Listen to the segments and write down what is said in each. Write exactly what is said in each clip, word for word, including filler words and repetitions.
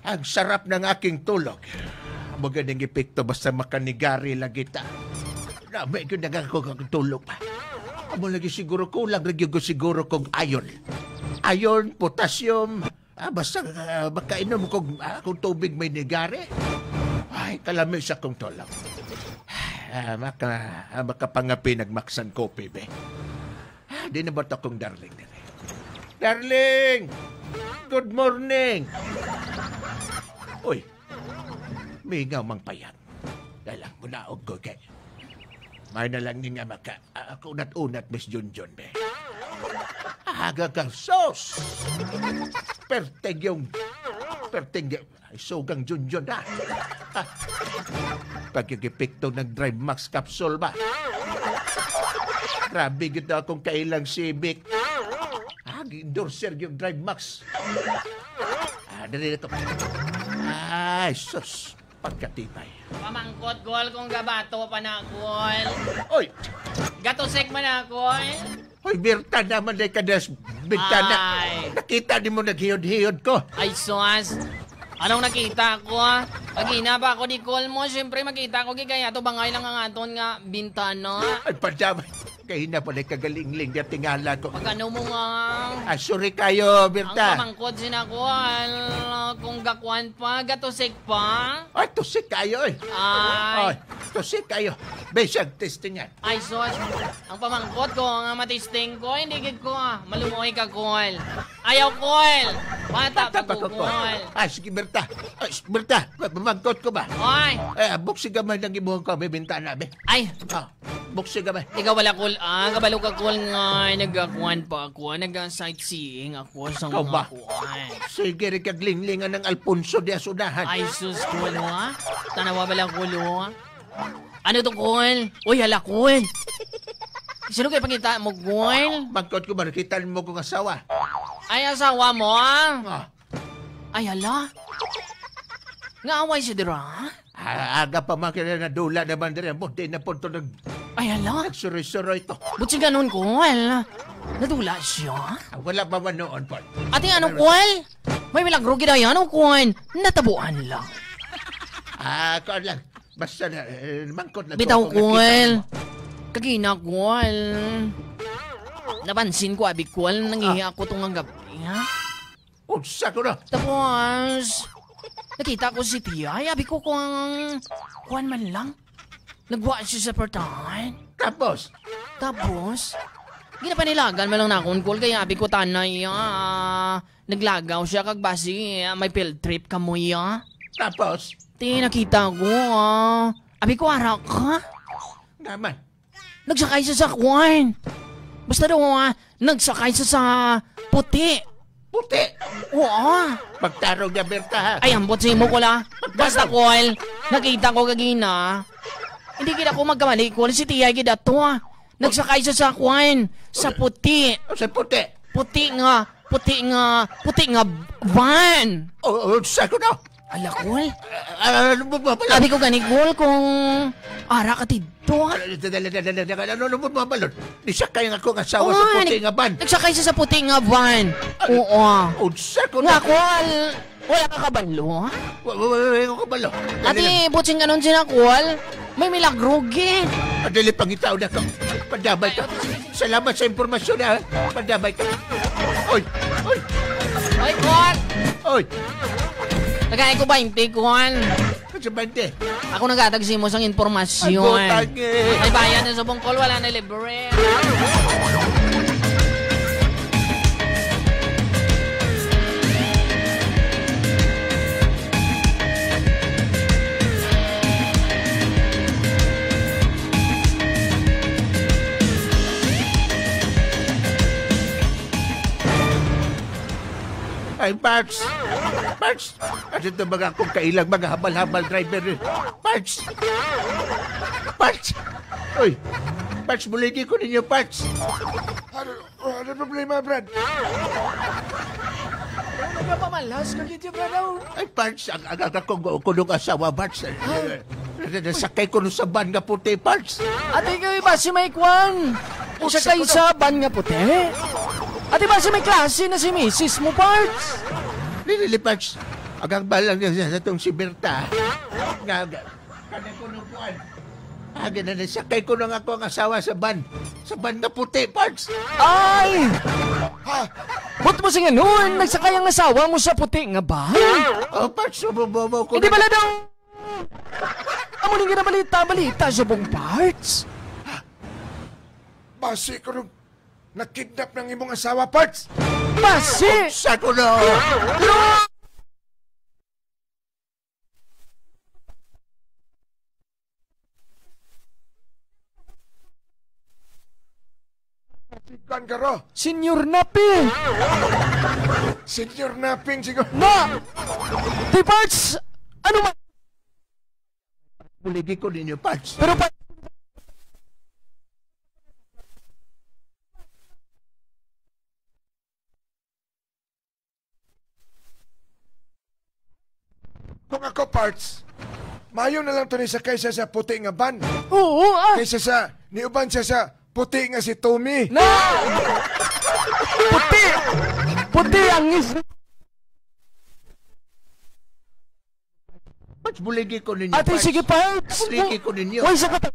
Ang sarap ng aking tulog. Amo ganing epekto basta makanigari lagi ta. Nami ko nagako kag tulog pa. Amo lagi siguro, kulang ra gyud ko siguro kog iron. Iron, potassium, ah, basta, ah, makainom kog, ah, kung tubig may nigari. Ay, kalami sa kong tulog. Ah, maka, ah, makapangapi nagmaksan kopi, be. Ah, di na ba to akong darling diri? Darling! Good morning! Uy, mingaw mang payag. Dahil lang, munaog ko kay. May na lang ni nga maka, ah, kunat-unat, Miss Junjun, be. Aga ka, sos! Perting yung, perting yung, ay, sugang Junjun, ah. Pag yung epekto ng Drive Max capsule ba? Grabe gid na akong kailang Civic. Ah, endorser yung Drive Max. Ah, dali na to. Ay, sus. Pagkatibay. Pamangkot, Kol, kung gabato pa na, Kol. Oy! Gatusik man na, Kol. Hoy, Berta naman, day ka das bintana. Ay. Nakita ni mo naghiyod-hiyod ko. Ay, sus. Anong nakita ko, ah? Kagina pa ako di call mo. Siyempre, makita ko, gigaya to, bangay lang ang aton nga bintana. Ay, padamay. Kahina pa na kagalingling niya tingala ko. Pagano mo nga? Ah, sorry kayo, Ang Berta. Pamangkot sina ko, al-, kung gakuan pa, gatusik pa. Ay, tusik kayo, eh. Ay. Ay, tusik kayo. Bisag testingan. Ay, sus. Ang pamangkot ko nga matisting ko, hindi gid ko, ah, malumoy ka, Kol. Ayaw, Kol. Bata pa ko, Kol. Ah, sige, Berta. Ay, s-, Berta, ma-, mamangkot ko ba? Oy. Eh, buksi gamay ng imuhang ko, may bintana, be. Ay. Ah, buksi gamay. Ikaw wala, Kol. Ah, kabalo ka, Kol, nga nagakuan pa ako. Nag-sightseeing ako sa Ikaw mga ba? kuan. Sige, rin kag linglingan ng Alfonso de Asunahan. Ay, sus, Kol, ha? Tanawa bala, Kol, ha? Ano to, Kol? Uy, hala, Kol. Sino kayo pangita mo, Kol? Magkot ko, marikitan mo kong asawa. Ay, asawa mo, ah? Ah. Ay, hala. Nga away si Dira? Ah, aga pa man kaya nadula naman diri. Buti na po ito nag- Ay, hala. Nagsuroy-suroy to. Buti ganon, Kol. Nadula siya? Ah, wala pa man noon, Paul. Ate, ano, Kol? May milagro gid yan, oh, Kol. Natabuan lang. Ah, kuwan lang. Basta na, eh, mangkot na Bitaw, to, kung nakita Kol. mo. Kagina, Kol. Napansin ko, abi, Kol, nangihi Ah. ako tong gabi, ha? Unsa ko na? Tapos, nakita ko si Tiya. Ay, abi ko kung kuwan man lang. Nagwa siya sa portahan. Tapos? Tapos, ginapanilagan man lang nakon, Kol. Kaya abi ko, tanay, ah, naglagaw siya, kag basi, ah, may field trip kamo, ya. Tapos? Ti, nakita ko, ah. Abi ko, ara ka? Naman. Nagsakay siya sa kwan. Basta daw, ah, nagsakay siya sa puti. Puti? Oo. Magtarong na, Berta, ha? Ay, ambot sa imo, Kol, ah. Basta, Kol, nakita ko kagina. Hindi gid ako magkamali, Kol. Si Tiya gid ato, ah. Nagsakay siya sa kwan, sa puti. Oh, sa puti? Puti nga, puti nga, puti nga van. Oh, oh, sa ko na? Ala, Kol. Ah, ah, ano mo ba pala? Abi ko gani, Kol, kung ara ka didto, ha? Ano, ano, ano, ano, ano, ano mo ba pala? Nisakay nga akong asawa sa Oh, puti ni-, nga van. nagsakay siya sa puti nga van. Ano? Oo. Unsa ko Nga, na? Kol, wala ka kabalo, ha? Wa-, wa-, wa-, wala ko kabalo. Dali Ate, lang. Butsing, anong sinakol? May milagro, gi. Ah, dali, pangitaon na ka. Padabay ka. Salamat sa impormasyon, ha. Padabay ka. Oy! Oy! Oy, Kol! Oy! Tagay ko bainte, Kol. Sa bainte? Ako naghatag sa imo sang impormasyon. Ay, butang, eh. Ay, bayad na sa bungkol, wala na libre. Ay, Parts! Parts! Ano ito mga akong kailang mga habal-habal driver? Parts! Parts! Uy! Parts, buligi ko ninyo, Parts! Ano, ano problema, Brad? Ano ka pamalas ka dito, Brad? Ay, Parts, ang aga ka kong kunong asawa, Parts. Nasakay ko nun sa van nga puti, Parts. Ate, kayo ba si Mike Juan? Sakay sa van nga puti? Ate, ba si may klase na si misis mo, Parts? Lili, Parts. Pagkagbalang niya sa tong si Berta. Nga, nga, kanang kuno kuan. Ah, gina-, nasakay ko na nga ako ang asawa sa van. Sa van nga puti, Pards. Ay! Ha? Ba't mo sing ano? Nagsakay ang asawa mo sa puti nga van? Oh, Pards, so, bo-, bo-, bo-, ko Hindi na- pala daw. Amo ning ginabalita-balita sa buong Pards. Basi ko nung nakidnap ng imong asawa, Pards. Basi! Sa ko na. Sikan ka ro. Senior Naping! Senior Naping, siguro. Na! Di Pards! Ano man? Buligi ko ninyo, Pards. Pero pa- Kung ako, Pards, mayo na lang to ni sa kaysa sa puti nga van. Oo, ah. Kaysa sa niuban siya sa puti nga si Tommy. Na! Puti! Puti ang ngis- Pards, buligi ko ninyo, Ate, Pards. Sige, Pards. Buligi ko ninyo. Uy, sa kata-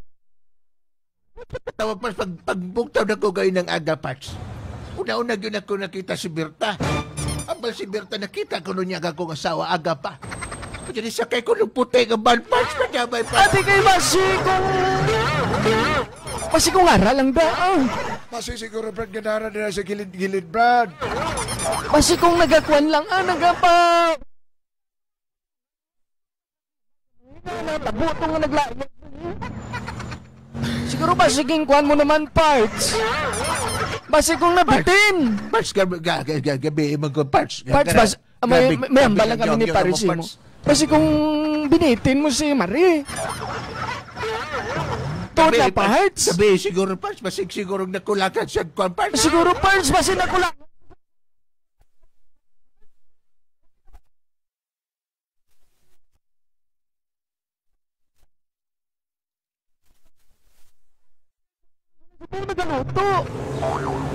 Tawag, Pards, pag, pagbugtaw na ko gayon ng aga, Pards. Una-una gyud ako nakita si Berta. Abal si Berta, nakita ko nun niya akong asawa, aga pa. Kaya sakay ko ng puti nga van, Pards, pagkabay, Pards. Ate, kay basi kung, basi kung ara lang da, ah. Basi siguro, Brad, ganara na sa gilid-gilid, Brad. Basi kung nagakuan lang, ah, nagapa- Natabo to nga naglayo. Siguro ba, siging kuan mo naman, Pards? Basi kung nabitin. Pards, gab-, ga-, ga-, ga-, gabi, mag-, Pards. Pards, Gara-, bas-, ah, may, grabe, may, may grabe hambal lang kami ni Paris mo, Pards. Basi kung binitin mo si Marie. Tuod Gabi, na, Pards. Gabi, siguro, Pards. Basig siguro nakulakan siya, kuan, Pards. Siguro, Pards, basi nakula-, Hindi nagaluto.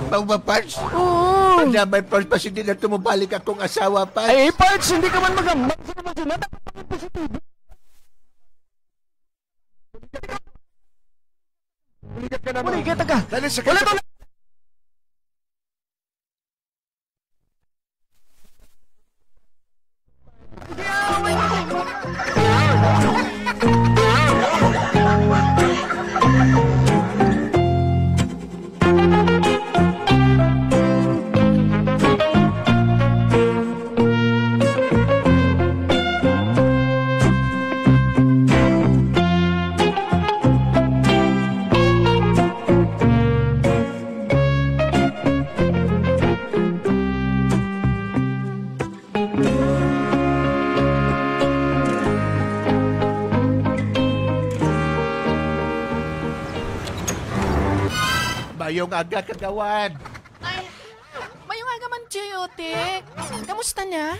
Mao ba, Pards? Oo. Ang damay, Pards, basi di na tumubalik akong asawa, Pards. Ay, Pards, hindi ka man magambag sa mga sila. Dapat maging positibo. Buligat ka na mo. Buligat ka. Dali sa Wala kanya. to. Mayong aga, Kagawad. Ay, mayong aga man, Joyote. Kamusta na?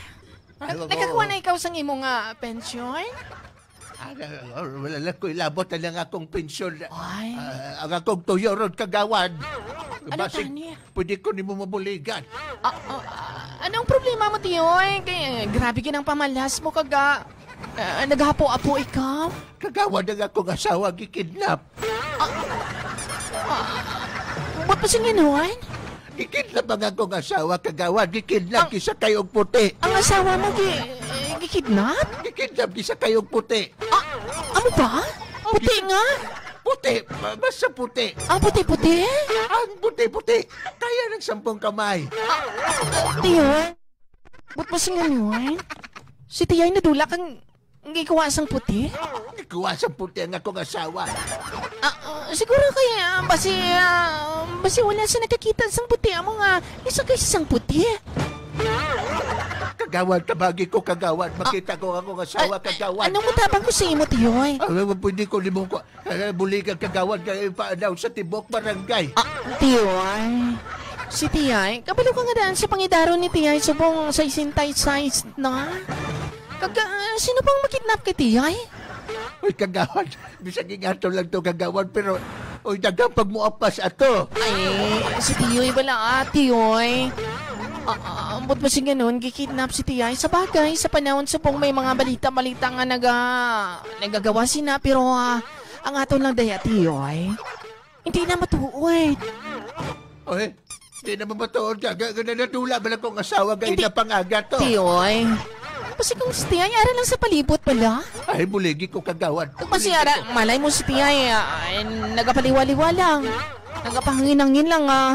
Nag-, Hello. Nakakuha na ikaw sang imo nga pensyon? Ah, ah, wala lang ko ilabot na lang akong pensyon. Ay. Ah, ang akong tuyo ron, Kagawad. Ano Basig tani? Pwede ko nimo mabuligan. Ah, ah, ah, anong problema mo, Tiyoy? Kay, eh, grabe gid ang pamalas mo, kaga, ah, naghapo-apo ikaw. Kagawad, ang akong asawa gikidnap. Ah, ah, ba't mo sing inuwan? Gikidnap ang akong asawa, Kagawad. Gikidnap, Ang gisakay og puti. Ang asawa mo, gi-, eh, gikidnap? Gikidnap, gisakay og puti. Ah, amo ba? Oh, Puti gikid-, nga? Puti, ba-, basta puti. Ang puti-puti? Ang puti-puti. Kaya ng sampung kamay. Ah, Tiyoy, ba't mo sing inuwan? Si Tiyay nadula kang Ang gikuha sang puti? Gikuha sang puti ang akong asawa. Ah, ah, siguro kay, ah, basi, ah, basi wala siya nakakita sang puti amo nga isa kay sang puti. Kagawad, tabagi ko, kagawad. Ah, Makita ko ang akong asawa, ah, kagawad. Anong matabang ko sa imo, Tiyoy? Ah, pwede ko nimo ko, ah, buligan, kagawad, kay ipaanaw sa tibok barangay. Ah, Tiyoy. Si Tiyay, kabalo ka nga daan sa pangidaron ni Tiyay subong sesenta y seis na. Kag, ah, sino pang makidnap kay Tiyay? Uy, kagawad, bisag ingato lang to, kagawad, pero, uy, daghang pagmuapas ato. Ay, si Tiyoy bala, ah, Tiyoy. Ah, ah, ambot mo sing ganun, gikidnap si Tiyay. Sa bagay, sa panahon subong may mga balita-balita nga naga-, nagagawa sina, pero, ah, ang aton lang daya, Tiyoy. Hindi na matuod. Oy, di na mamatuod ka. Ga-, ga-, nadula ba lang kong asawa ga Hindi. Ina pang-aga to? Tiyoy. Basi kung si Tiyay, ara lang sa palibot pala. Ay, buligi ko, kagawad. Basi Buligi ara, ko. Malay mo si Tiyay, ah, ay, nagapaliwaliwa lang. Nagapahangin-hangin lang, ah,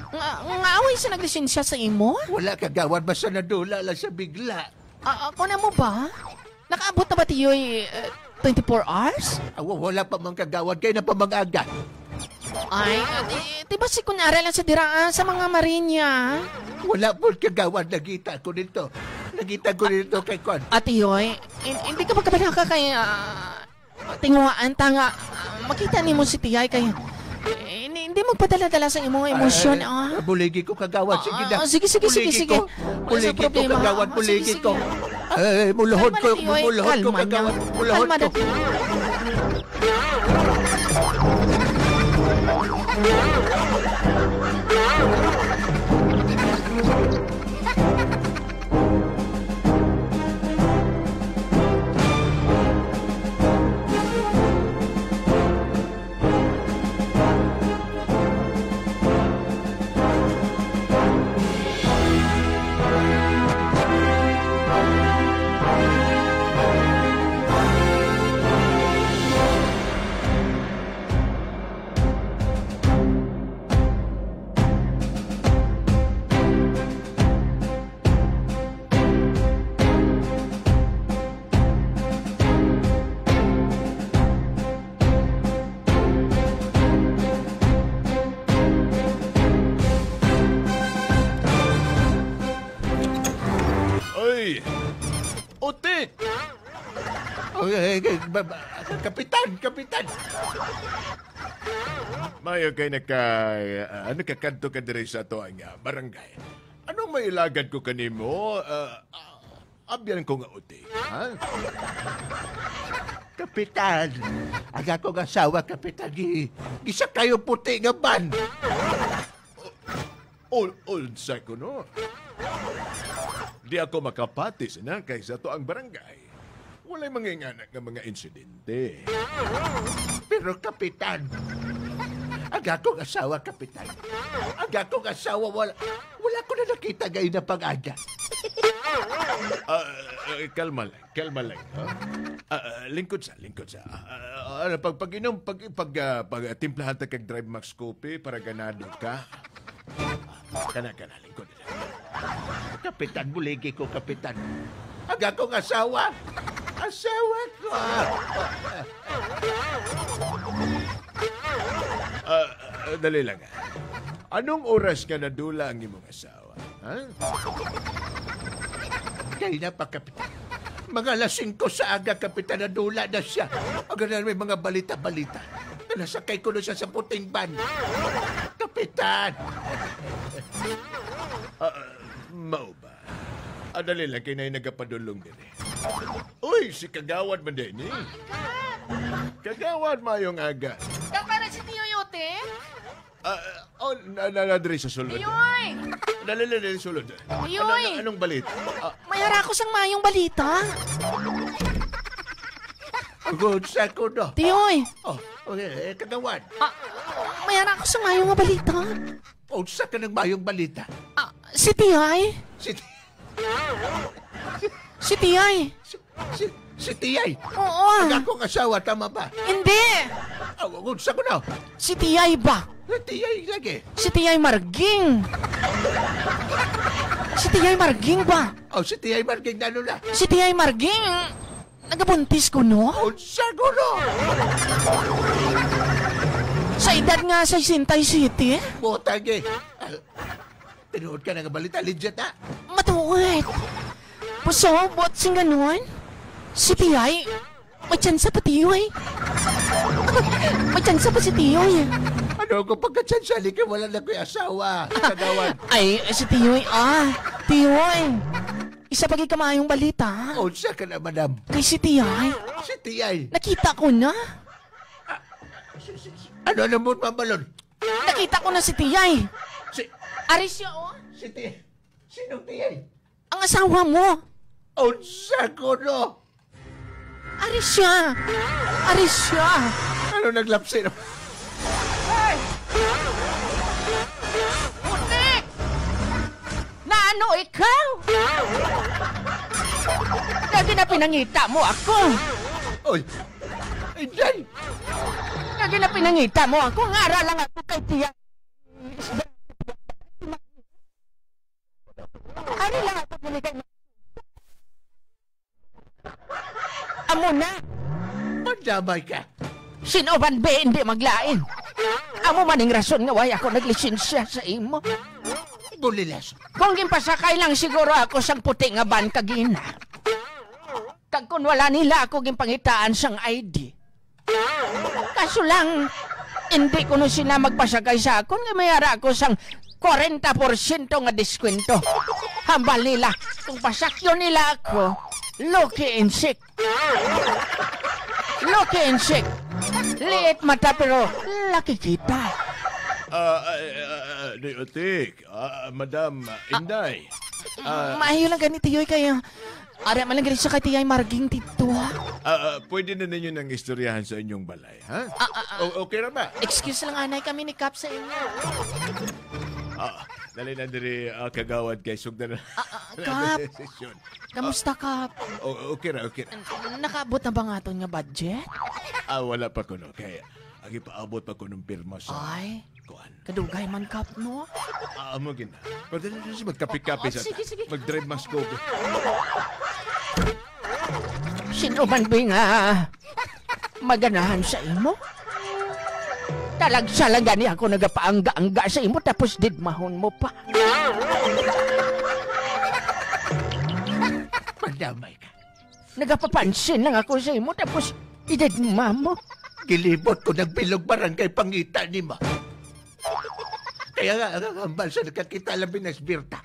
nga, nga away siya naglisensya sa imo? Wala, kagawad, basta nadula lang sa bigla. Ah, ah, kuna mo ba? Nakaabot na ba, Tiyoy, eh, twenty-four hours? Ah, wa-, wala pa man, kagawad, kay na pa mag-aga. Ay, ah, di, di ba si Kunyara lang sa dira, ah, sa mga Marinya? Wala po, kagawad, nakita ko dito. Nakita ko dito kay Kwan. Ah, Tiyoy, hin-, hindi ka magkabalaka kay, ah, tinguhaan ta nga, ah, makita nimo si Tiyay kay, eh, hindi, hindi magpadala-dala sa imong emosyon, Ay, ah. Buligi ko, kagawad. Sige Ah, na. ah, sige, sige, sige, Buligi sige. ko. Wala Buligi sa ko, problema. kagawad. Ah, sige, Buligi sige. ko. Ay, muluhod Kalma ko. na, Tiyoy. Muluhod ko, Kalma na. kagawad. Muluhod Kalma ko. na. Oy! Utik! Oh, eh, eh, ba-, ba-, Kapitan, Kapitan! Mayo kay naka-, ah, nakakadto ka diri sa ato ang, ah, barangay. Anong mailagad ko kanimo? Ah, ah, abyan ko nga uti, ha? Kapitan, ang akong asawa, Kapitan, gi-, gisakay og puti nga van. Ul-, unsa kuno? Di ako makapati sina kay sa ato ang barangay. Walay mga ingana nga mga insidente. Pero, Kapitan, ang akong asawa, Kapitan. Ang akong asawa, wala, wala ko na nakita gay na pag-aga. Ah, ah, kalma lang, kalma lang, ha? Ah, ah, lingkod sa, lingkod sa. Ah, ah, ah, pag, pag-inom, pag, pag, ah, pag, ah, timplahan ta kag Dry Max Coffee para ganado ka. Kana, kana, lingkod. Kapitan, buligi ko, Kapitan. Ang akong asawa. Asawa ko. Ah, ah, dali lang. Anong oras nga nadula ang imong asawa? Ha? Kay na pa, Kapitan. Mga alas singko sa aga, Kapitan, nadula na siya. Ang ganun, may mga balita-balita na nasakay ko na siya sa puting van. Kapitan! Ah, ah, mao ba? Ah, dali lang, kay naay nagapadulong diri. Uy, si Kagawad man din, eh. Kagawad, mayong aga. Daw para si Tiyoy Ote? Ah, oh, na, na, na, diri sa sulod. Tiyoy! Dali, dali, dali, sulod. Tiyoy! Ano, ano, anong balita? Ah, May ara ko sang mayong balita. Agod sa ko, no? Tiyoy! Oh, okay, eh, Kagawad. Ah, may ara ko sang mayong nga balita. Unsa ka ng mayong balita? Ah, si Tiyay. Si, Si Tiyay. si, si, si Tiyay. Oo. Ang akong asawa, tama ba? Hindi. Ah, unsa ko na? Si Tiyay ba? Si Tiyay lagi. Si Tiyay Marging. Si Tiyay Marging ba? Oh, si Tiyay Marging, ano na? Si Tiyay Marging, nagabuntis ko, no? Unsa ko, no? Sa edad nga sesenta y siete? Butang, eh. Ah, tinuod ka na nga balita, legit, ha? Matuod. Puso, buot sing ganun. Si Tiyay, may tsansa pa, Tiyoy. May tsansa pa si Tiyoy. Ano ako pagkatsansa, ni kay wala na ko'y asawa, Kagawad? Ay, si Tiyoy, ah. Tiyoy, isa pa gid ka maayong balita. Unsa ka na, madam? Kay si Tiyay. Si Tiyay. Nakita ko na. Ano na mo, mabalon? Nakita ko na si Tiyay. Si Ari siya, oh. Si Tiyay. Sino, T A? Ang asawa mo. Unsa ko, no? Ari siya. Ari siya. Ano naglapsi na? Hoy! Putik! Naano ikaw? Lagi na pinangita mo ako. Oy! Inday! Lagi na pinangita mo ako. Ngara lang ako kay Tiya. Ari lang ako, Amo na. Madamay ka. Sino man ba hindi maglain? Amo man ang rason nga wala ako naglisensya sa imo. Bulilas. Kung ginpasakay lang siguro ako sang puti nga van kagina. Kag kung wala nila ako ginpangitaan sang I D. Kaso lang, hindi ko no sila magpasakay sa akon nga may ara ako sang kwarenta porsyento nga diskwento. Hambal nila, kung pasakyon nila ako, lucky in sick. Lucky in sick. Liit mata pero laki kita. Ah, ah, ah, ah, di, Otik. Ah, Madam, ah, Inday. Ah, maayo lang gani, Tiyoy, kay ara man lang gani siya kay Tiyay Marging dito. Ah, ah, pwede na ninyo nang istoryahan sa inyong balay, ha? Ah, ah, ah. O-, okay ra ba? Excuse lang, anay kami ni Kap sa inyo. Ah, dali na diri, ah, kagawad, kay sugdan na. Ah, ah, Kap. Sesyon. Kamusta, Kap? O-, okay ra, okay ra. N-, nakaabot na ba nga aton nga budget? Ah, wala pa kuno. Kay, ang ipaabot pa kuno ng pirma sa Ay. Kuan. Kadugay man, Kap, no? Ah, amo gina. Pero dali, dali, magkape-kape Oh, sa sige, sige. Mag-drive mas ko. Sino man ba nga maganahan sa imo? Talagsa lang gani ako nagapaangga-angga sa imo, tapos didmahon mo pa. Magdamay ka. Nagapapansin lang ako sa imo, tapos ididma mo. Gilibot ko nagbilog barangay pangita nimo. Kaya nga, ang hambal sa nakakita lang binasbirta.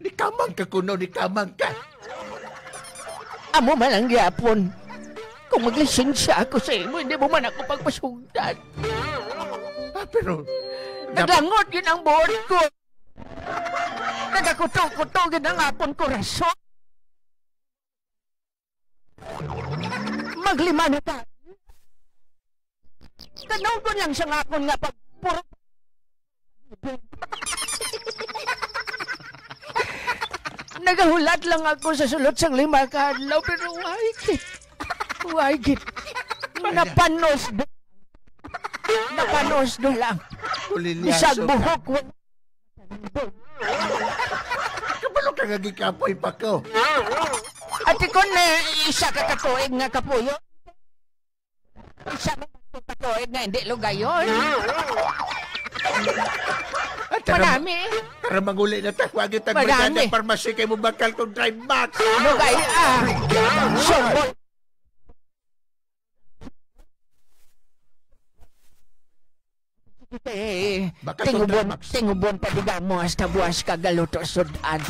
Nikamang ka kuno, nikamang ka. Amo man lang gyapon. Kung maglisensya ako sa imo, hindi mo man ako pagpasugdan. Ah, pero, Naglangot yun ang buot ko. Nagakuto-kuto yun ang akon korason. Maglima na ta. Kanugon lang sa akon nga pagpuro. Nagahulat lang ako sa sulod sang lima ka adlaw, pero why gid? Why gid? Napanos do. Napanos do lang. Bisag buhok, wa- Kabalo ka nga gikapoy pa ko. Ati kon, eh, isa ka katuig nga kapuyo. Isa ka katuig nga hindi lugayon. At tara, Madami. Tara, manguli na ta. Wagi tag Madami. Barkada, parmasi kay mo bakal kong drive box. Lugay, ah. Sumbol. Eh, Baka tingubon, tingubon pa diga mo hasta buwas ka galuto sudan.